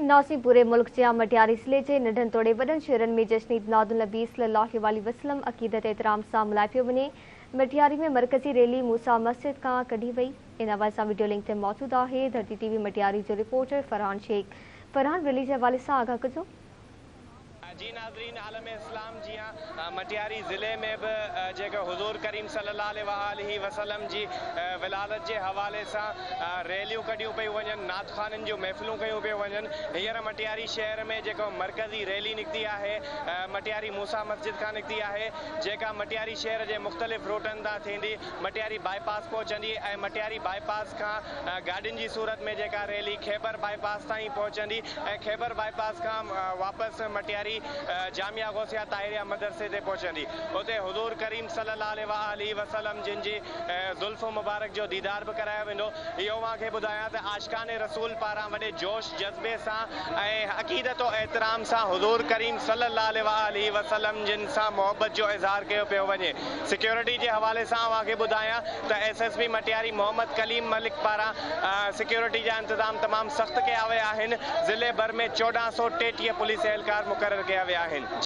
ناظرين پوري ملڪ جيان مٽياري ضلعي جي ننڍن توڙي وڏن شهرن ۾ جشن عيد ميلاد النبي صلي الله عليه وسلم عقيدت احترام سان ملهايو پيو وڃي. مٽياري ۾ مرڪزي ريلي موسيٰ مسجد کان ڪڍي وئي. ان حوالي سان وڊيو لنڪ تي موجود آهي ڌرتي ٽي وي مٽياري جو رپورٽر فرحان شيخ. فرحان ريلي جي حوالي سان آگاهه ڪجو. جي ناظرين عالم اسلام جيان مٽياري ضلعي ۾ به جيڪو حضور ڪريم صلي الله عليه واٰله وسلم جي ولادت جي حوالي سان ريليون ڪڍيون پيون وڃن نعت خوانن جون محفلون ڪيون پيون وڃن هينئر مٽياري شهر ۾ جيڪو مرڪزي ريلي نڪتي آهي مٽياري موسيٰ مسجد کان نڪتي آهي جيڪا مٽياري شهر جي مختلف روٽن تان ٿيندي مٽياري بائي پاس پهچندي ۽ مٽياري بائي پاس کان گاڏين جي صورت ۾ جيڪا ريلي خيبر بائي پاس تائين پهچندي ۽ خيبر بائي پاس کان واپس مٽياري جامعه غوثيه طاهريه مدرسي تي پهچندي. اتي حضور ڪريم صلي الله عليه واٰله وسلم جن جي زلف مبارڪ جو ديدار به ڪرايو ويندو. اهو اوهان کي ٻڌايان ته عاشقان رسول پاران وڏي جوش جذبي سان ۽ عقيدت و احترام سان حضور ڪريم صلي الله عليه واٰله وسلم جن سان محبت جو اظهار ڪيو پيو وڃي. سيڪيورٽي جي حوالي سان اوهان کي ٻڌايان ته S S P Matiari Muhammad Kaleem Malik پاران سيڪيورٽي جا انتظام تمام سخت ڪيا ويا آهن، ضلعي ڀر ۾ 1433 پوليس اهلڪار مقرر ڪيا ويا آهن.